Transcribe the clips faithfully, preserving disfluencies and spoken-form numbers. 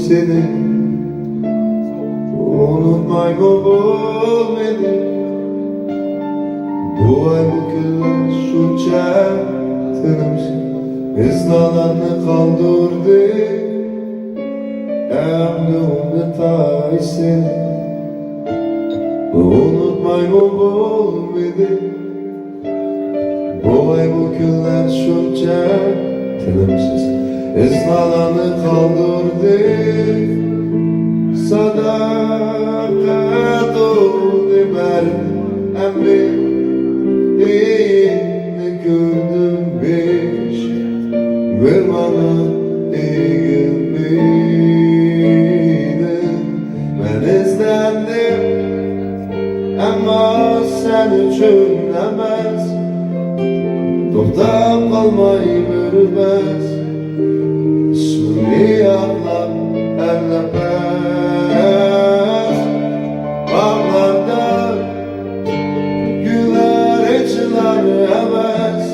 سېنى ئۇنتۇمايمۇ بولمىدى. بوۋاي، بۇ كۈنلەر شۇنچە تىنىمسىز ئىزنالارنى قالدۇردى. ئەمدى ئۇنتاي سېنى ئۇنتۇمايمۇ بولمىدى. بوۋاي، بۇ كۈنلەر شۇنچە تىنىمسىز ئىزنالارنى قالدۇردى. ساداقەت ئۇنى بەر، ئەمدى ئېيىمنى كۆردۈم بېشىم، بىر ماڭا ئېگىلمىدىڭ. مەن ئىزدەندىم، ئەمما سەن ئۈچۈن ئەمەس، توختاپ قالماي بىر بەس، ئىسمىڭنى يادلاپ ھەر نەپەس. باغلاردا گۈللەر ئېچىلار ئەمەس،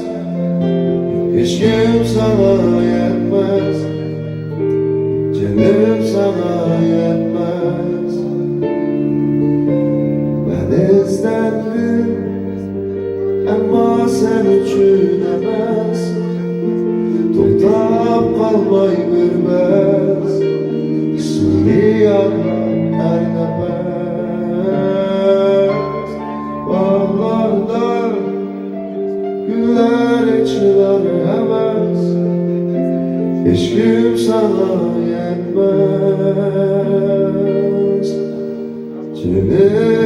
ھېچكىم ساڭا يەتمەس. جېنىم ساڭا يەتمەس. مەن ئىزدەندىم، ئەمما سەن ئۈچۈن ئەمەس. توختاپ قالماي بىر بەس، ئىسمىڭنى يادلاپ ھەر نەپەس. باغلاردا گۈللەر ئېچىلار ئەمەس، ھېچكىم ساڭا يەتمەس. جېنىم